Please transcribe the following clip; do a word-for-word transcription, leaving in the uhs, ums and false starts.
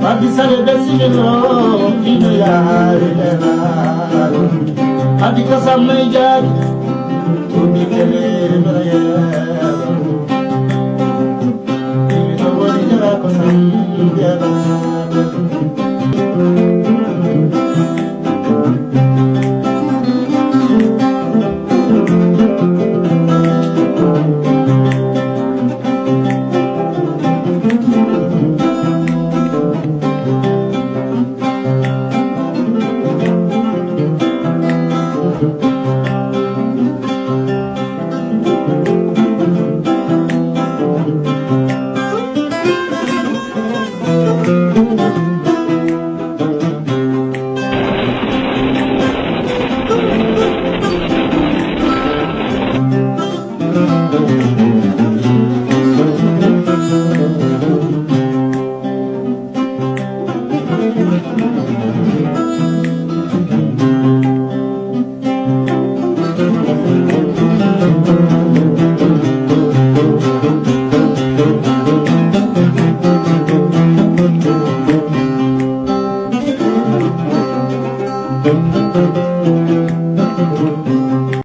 Adi sare ɓe sigino, ino yaari lenaari. Adi kosam may jaari, ɓurɗi keleere mbeɗa yeeɗa. Imi to woni jara kosam mbiyaɗa.